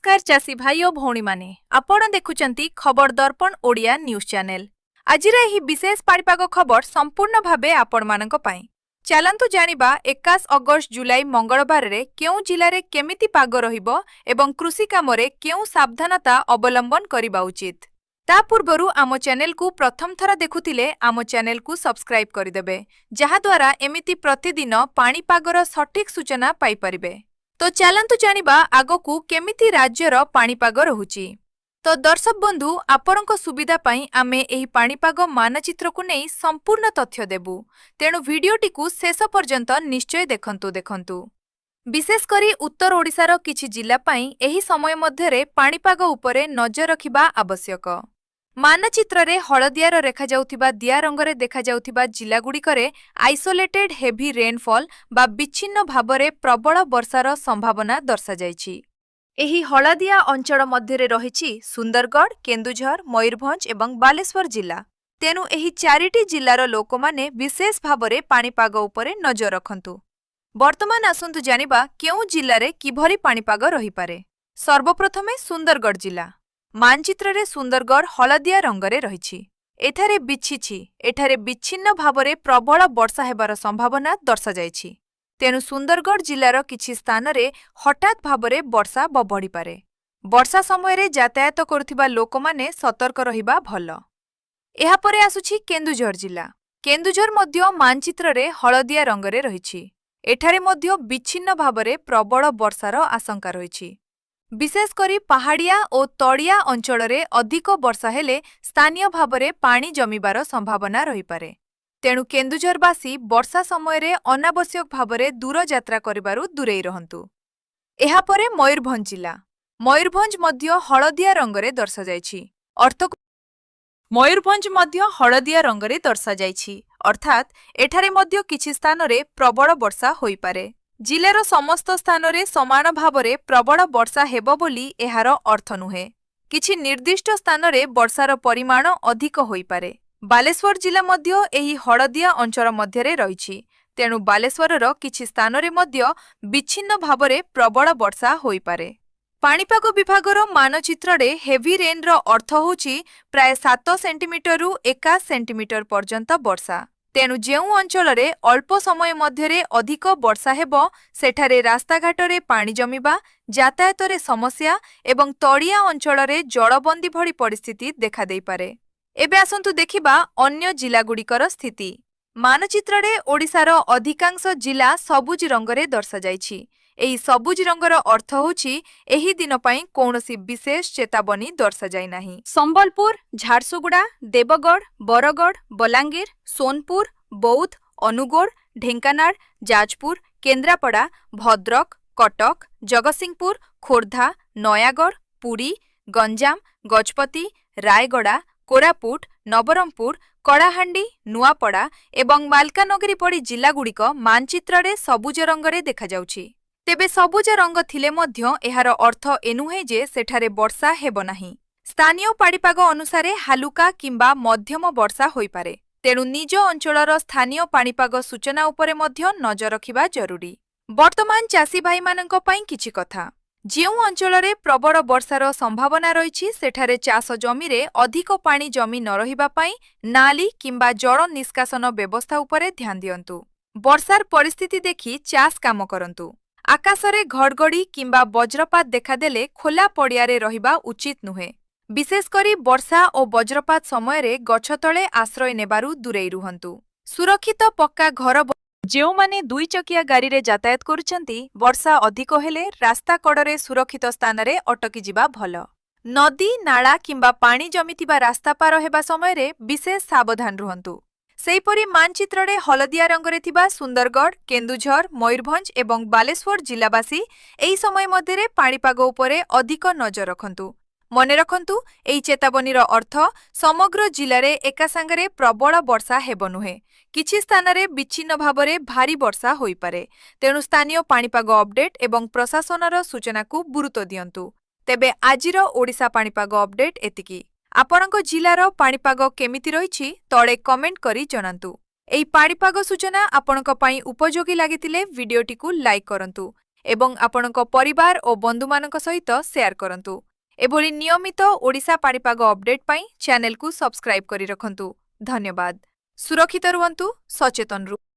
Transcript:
ନମସ୍କାର ଚାଷୀ ଭାଇ ଓ ଭଉଣୀମାନେ, ଆପଣ ଦେଖୁଛନ୍ତି ଖବର ଦର୍ପଣ ଓଡ଼ିଆ ନ୍ୟୁଜ୍ ଚ୍ୟାନେଲ। ଆଜିର ଏହି ବିଶେଷ ପାଣିପାଗ ଖବର ସମ୍ପୂର୍ଣ୍ଣ ଭାବେ ଆପଣମାନଙ୍କ ପାଇଁ। ଚାଲନ୍ତୁ ଜାଣିବା 21 ଅଗଷ୍ଟ ଜୁଲାଇ ମଙ୍ଗଳବାରରେ କେଉଁ ଜିଲ୍ଲାରେ କେମିତି ପାଗ ରହିବ ଏବଂ କୃଷି କାମରେ କେଉଁ ସାବଧାନତା ଅବଲମ୍ବନ କରିବା ଉଚିତ। ତା ପୂର୍ବରୁ ଆମ ଚ୍ୟାନେଲକୁ ପ୍ରଥମ ଥର ଦେଖୁଥିଲେ ଆମ ଚ୍ୟାନେଲକୁ ସବସ୍କ୍ରାଇବ୍ କରିଦେବେ, ଯାହାଦ୍ୱାରା ଏମିତି ପ୍ରତିଦିନ ପାଣିପାଗର ସଠିକ୍ ସୂଚନା ପାଇପାରିବେ। ତ ଚାଲନ୍ତୁ ଜାଣିବା ଆଗକୁ କେମିତି ରାଜ୍ୟର ପାଣିପାଗ ରହୁଛି। ତ ଦର୍ଶକ ବନ୍ଧୁ, ଆପଣଙ୍କ ସୁବିଧା ପାଇଁ ଆମେ ଏହି ପାଣିପାଗ ମାନଚିତ୍ରକୁ ନେଇ ସମ୍ପୂର୍ଣ୍ଣ ତଥ୍ୟ ଦେବୁ, ତେଣୁ ଭିଡିଓଟିକୁ ଶେଷ ପର୍ଯ୍ୟନ୍ତ ନିଶ୍ଚୟ ଦେଖନ୍ତୁ। ବିଶେଷ କରି ଉତ୍ତର ଓଡ଼ିଶାର କିଛି ଜିଲ୍ଲା ପାଇଁ ଏହି ସମୟ ମଧ୍ୟରେ ପାଣିପାଗ ଉପରେ ନଜର ରଖିବା ଆବଶ୍ୟକ। ମାନଚିତ୍ରରେ ହଳଦିଆର ରେଖାଯାଉଥିବା ଦିଆ ରଙ୍ଗରେ ଦେଖାଯାଉଥିବା ଜିଲ୍ଲାଗୁଡ଼ିକରେ ଆଇସୋଲେଟେଡ୍ ହେଭି ରେନଫଲ୍ ବା ବିଚ୍ଛିନ୍ନ ଭାବରେ ପ୍ରବଳ ବର୍ଷାର ସମ୍ଭାବନା ଦର୍ଶାଯାଇଛି। ଏହି ହଳଦିଆ ଅଞ୍ଚଳ ମଧ୍ୟରେ ରହିଛି ସୁନ୍ଦରଗଡ଼, କେନ୍ଦୁଝର, ମୟୂରଭଞ୍ଜ ଏବଂ ବାଲେଶ୍ୱର ଜିଲ୍ଲା। ତେଣୁ ଏହି ଚାରିଟି ଜିଲ୍ଲାର ଲୋକମାନେ ବିଶେଷ ଭାବରେ ପାଣିପାଗ ଉପରେ ନଜର ରଖନ୍ତୁ। ବର୍ତ୍ତମାନ ଆସନ୍ତୁ ଜାଣିବା କେଉଁ ଜିଲ୍ଲାରେ କିଭଳି ପାଣିପାଗ ରହିପାରେ। ସର୍ବପ୍ରଥମେ ସୁନ୍ଦରଗଡ଼ ଜିଲ୍ଲା। ମାନଚିତ୍ରରେ ସୁନ୍ଦରଗଡ଼ ହଳଦିଆ ରଙ୍ଗରେ ରହିଛି। ଏଠାରେ ବିଚ୍ଛିନ୍ନ ଭାବରେ ପ୍ରବଳ ବର୍ଷା ହେବାର ସମ୍ଭାବନା ଦର୍ଶାଯାଇଛି। ତେଣୁ ସୁନ୍ଦରଗଡ଼ ଜିଲ୍ଲାର କିଛି ସ୍ଥାନରେ ହଠାତ୍ ଭାବରେ ବର୍ଷା ବଢ଼ିପାରେ। ବର୍ଷା ସମୟରେ ଯାତାୟାତ କରୁଥିବା ଲୋକମାନେ ସତର୍କ ରହିବା ଭଲ। ଏହାପରେ ଆସୁଛି କେନ୍ଦୁଝର ଜିଲ୍ଲା। କେନ୍ଦୁଝର ମଧ୍ୟ ମାନଚିତ୍ରରେ ହଳଦିଆ ରଙ୍ଗରେ ରହିଛି। ଏଠାରେ ମଧ୍ୟ ବିଚ୍ଛିନ୍ନ ଭାବରେ ପ୍ରବଳ ବର୍ଷାର ଆଶଙ୍କା ରହିଛି। ବିଶେଷ କରି ପାହାଡ଼ିଆ ଓ ତଳିଆ ଅଞ୍ଚଳରେ ଅଧିକ ବର୍ଷା ହେଲେ ସ୍ଥାନୀୟ ଭାବରେ ପାଣି ଜମିବାର ସମ୍ଭାବନା ରହିପାରେ। ତେଣୁ କେନ୍ଦୁଝରବାସୀ ବର୍ଷା ସମୟରେ ଅନାବଶ୍ୟକ ଭାବରେ ଦୂର ଯାତ୍ରା କରିବାରୁ ଦୂରେଇ ରହନ୍ତୁ। ଏହାପରେ ମୟୂରଭଞ୍ଜ ଜିଲ୍ଲା। ମୟୂରଭଞ୍ଜ ମଧ୍ୟ ହଳଦିଆ ରଙ୍ଗରେ ଦର୍ଶାଯାଇଛି ଅର୍ଥ ମୟୂରଭଞ୍ଜ ମଧ୍ୟ ହଳଦିଆ ରଙ୍ଗରେ ଦର୍ଶାଯାଇଛି, ଅର୍ଥାତ୍ ଏଠାରେ ମଧ୍ୟ କିଛି ସ୍ଥାନରେ ପ୍ରବଳ ବର୍ଷା ହୋଇପାରେ। ଜିଲ୍ଲାର ସମସ୍ତ ସ୍ଥାନରେ ସମାନ ଭାବରେ ପ୍ରବଳ ବର୍ଷା ହେବ ବୋଲି ଏହାର ଅର୍ଥ ନୁହେଁ। କିଛି ନିର୍ଦ୍ଦିଷ୍ଟ ସ୍ଥାନରେ ବର୍ଷାର ପରିମାଣ ଅଧିକ ହୋଇପାରେ। ବାଲେଶ୍ୱର ଜିଲ୍ଲା ମଧ୍ୟ ଏହି ହଳଦିଆ ଅଞ୍ଚଳ ମଧ୍ୟରେ ରହିଛି। ତେଣୁ ବାଲେଶ୍ୱରର କିଛି ସ୍ଥାନରେ ମଧ୍ୟ ବିଚ୍ଛିନ୍ନ ଭାବରେ ପ୍ରବଳ ବର୍ଷା ହୋଇପାରେ। ପାଣିପାଗ ବିଭାଗର ମାନଚିତ୍ରରେ ହେଭି ରେନ୍ର ଅର୍ଥ ହେଉଛି ପ୍ରାୟ 7 ସେଣ୍ଟିମିଟରରୁ 21 ସେଣ୍ଟିମିଟର ପର୍ଯ୍ୟନ୍ତ ବର୍ଷା। ତେଣୁ ଯେଉଁ ଅଞ୍ଚଳରେ ଅଳ୍ପ ସମୟ ମଧ୍ୟରେ ଅଧିକ ବର୍ଷା ହେବ, ସେଠାରେ ରାସ୍ତାଘାଟରେ ପାଣି ଜମିବା, ଯାତାୟାତରେ ସମସ୍ୟା ଏବଂ ତଳିଆ ଅଞ୍ଚଳରେ ଜଳବନ୍ଦୀ ଭଳି ପରିସ୍ଥିତି ଦେଖାଦେଇପାରେ। ଏବେ ଆସନ୍ତୁ ଦେଖିବା ଅନ୍ୟ ଜିଲ୍ଲାଗୁଡ଼ିକର ସ୍ଥିତି। ମାନଚିତ୍ରରେ ଓଡ଼ିଶାର ଅଧିକାଂଶ ଜିଲ୍ଲା ସବୁଜ ରଙ୍ଗରେ ଦର୍ଶାଯାଇଛି। ଏହି ସବୁଜ ରଙ୍ଗର ଅର୍ଥ ହେଉଛି ଏହି ଦିନ ପାଇଁ କୌଣସି ବିଶେଷ ଚେତାବନୀ ଦର୍ଶାଯାଇ ନାହିଁ। ସମ୍ବଲପୁର, ଝାରସୁଗୁଡ଼ା, ଦେବଗଡ଼, ବରଗଡ଼, ବଲାଙ୍ଗୀର, ସୋନପୁର, ବୌଦ୍ଧ, ଅନୁଗୋଳ, ଢେଙ୍କାନାଳ, ଯାଜପୁର, କେନ୍ଦ୍ରାପଡ଼ା, ଭଦ୍ରକ, କଟକ, ଜଗତସିଂହପୁର, ଖୋର୍ଦ୍ଧା, ନୟାଗଡ଼, ପୁରୀ, ଗଞ୍ଜାମ, ଗଜପତି, ରାୟଗଡ଼ା, କୋରାପୁଟ, ନବରଙ୍ଗପୁର, କଳାହାଣ୍ଡି, ନୂଆପଡ଼ା ଏବଂ ମାଲକାନଗିରି ଭଳି ଜିଲ୍ଲାଗୁଡ଼ିକ ମାନଚିତ୍ରରେ ସବୁଜ ରଙ୍ଗରେ ଦେଖାଯାଉଛି। ତେବେ ସବୁଜ ରଙ୍ଗ ଥିଲେ ମଧ୍ୟ ଏହାର ଅର୍ଥ ଏନୁହେଁ ଯେ ସେଠାରେ ବର୍ଷା ହେବ ନାହିଁ। ସ୍ଥାନୀୟ ପାଣିପାଗ ଅନୁସାରେ ହାଲୁକା କିମ୍ବା ମଧ୍ୟମ ବର୍ଷା ହୋଇପାରେ। ତେଣୁ ନିଜ ଅଞ୍ଚଳର ସ୍ଥାନୀୟ ପାଣିପାଗ ସୂଚନା ଉପରେ ମଧ୍ୟ ନଜର ରଖିବା ଜରୁରୀ। ବର୍ତ୍ତମାନ ଚାଷୀ ଭାଇମାନଙ୍କ ପାଇଁ କିଛି କଥା। ଯେଉଁ ଅଞ୍ଚଳରେ ପ୍ରବଳ ବର୍ଷାର ସମ୍ଭାବନା ରହିଛି, ସେଠାରେ ଚାଷ ଜମିରେ ଅଧିକ ପାଣି ଜମି ନ ରହିବା ପାଇଁ ନାଲି କିମ୍ବା ଜଳ ନିଷ୍କାସନ ବ୍ୟବସ୍ଥା ଉପରେ ଧ୍ୟାନ ଦିଅନ୍ତୁ। ବର୍ଷାର ପରିସ୍ଥିତି ଦେଖି ଚାଷ କାମ କରନ୍ତୁ। ଆକାଶରେ ଘଡ଼ଘଡ଼ି କିମ୍ବା ବଜ୍ରପାତ ଦେଖାଦେଲେ ଖୋଲା ପଡ଼ିଆରେ ରହିବା ଉଚିତ ନୁହେଁ। ବିଶେଷ କରି ବର୍ଷା ଓ ବଜ୍ରପାତ ସମୟରେ ଗଛ ତଳେ ଆଶ୍ରୟ ନେବାରୁ ଦୂରେଇ ରୁହନ୍ତୁ। ସୁରକ୍ଷିତ ପକ୍କା ଘର। ଯେଉଁମାନେ ଦୁଇ ଚକିଆ ଗାଡ଼ିରେ ଯାତାୟାତ କରୁଛନ୍ତି, ବର୍ଷା ଅଧିକ ହେଲେ ରାସ୍ତା କଡ଼ରେ ସୁରକ୍ଷିତ ସ୍ଥାନରେ ଅଟକିଯିବା ଭଲ। ନଦୀ, ନାଳା କିମ୍ବା ପାଣି ଜମିଥିବା ରାସ୍ତା ପାର ହେବା ସମୟରେ ବିଶେଷ ସାବଧାନ ରୁହନ୍ତୁ। ସେହିପରି ମାନଚିତ୍ରରେ ହଳଦିଆ ରଙ୍ଗରେ ଥିବା ସୁନ୍ଦରଗଡ଼, କେନ୍ଦୁଝର, ମୟୂରଭଞ୍ଜ ଏବଂ ବାଲେଶ୍ୱର ଜିଲ୍ଲାବାସୀ ଏହି ସମୟ ମଧ୍ୟରେ ପାଣିପାଗ ଉପରେ ଅଧିକ ନଜର ରଖନ୍ତୁ। ମନେ ରଖନ୍ତୁ, ଏହି ଚେତାବନୀର ଅର୍ଥ ସମଗ୍ର ଜିଲ୍ଲାରେ ଏକାସାଙ୍ଗରେ ପ୍ରବଳ ବର୍ଷା ହେବ ନୁହେଁ। କିଛି ସ୍ଥାନରେ ବିଚ୍ଛିନ୍ନ ଭାବରେ ଭାରୀ ବର୍ଷା ହୋଇପାରେ। ତେଣୁ ସ୍ଥାନୀୟ ପାଣିପାଗ ଅପଡେଟ୍ ଏବଂ ପ୍ରଶାସନର ସୂଚନାକୁ ଗୁରୁତ୍ୱ ଦିଅନ୍ତୁ। ତେବେ ଆଜିର ଓଡ଼ିଶା ପାଣିପାଗ ଅପଡେଟ୍ ଏତିକି। ଆପଣଙ୍କ ଜିଲ୍ଲାର ପାଣିପାଗ କେମିତି ରହିଛି, ତଳେ କମେଣ୍ଟ କରି ଜଣାନ୍ତୁ। ଏହି ପାଣିପାଗ ସୂଚନା ଆପଣଙ୍କ ପାଇଁ ଉପଯୋଗୀ ଲାଗିଥିଲେ ଭିଡିଓଟିକୁ ଲାଇକ୍ କରନ୍ତୁ ଏବଂ ଆପଣଙ୍କ ପରିବାର ଓ ବନ୍ଧୁମାନଙ୍କ ସହିତ ସେୟାର କରନ୍ତୁ। ଏଭଳି ନିୟମିତ ଓଡ଼ିଶା ପାଣିପାଗ ଅପଡେଟ୍ ପାଇଁ ଚ୍ୟାନେଲକୁ ସବସ୍କ୍ରାଇବ୍ କରି ରଖନ୍ତୁ। ଧନ୍ୟବାଦ। ସୁରକ୍ଷିତ ରୁହନ୍ତୁ, ସଚେତନ ରୁହନ୍ତୁ।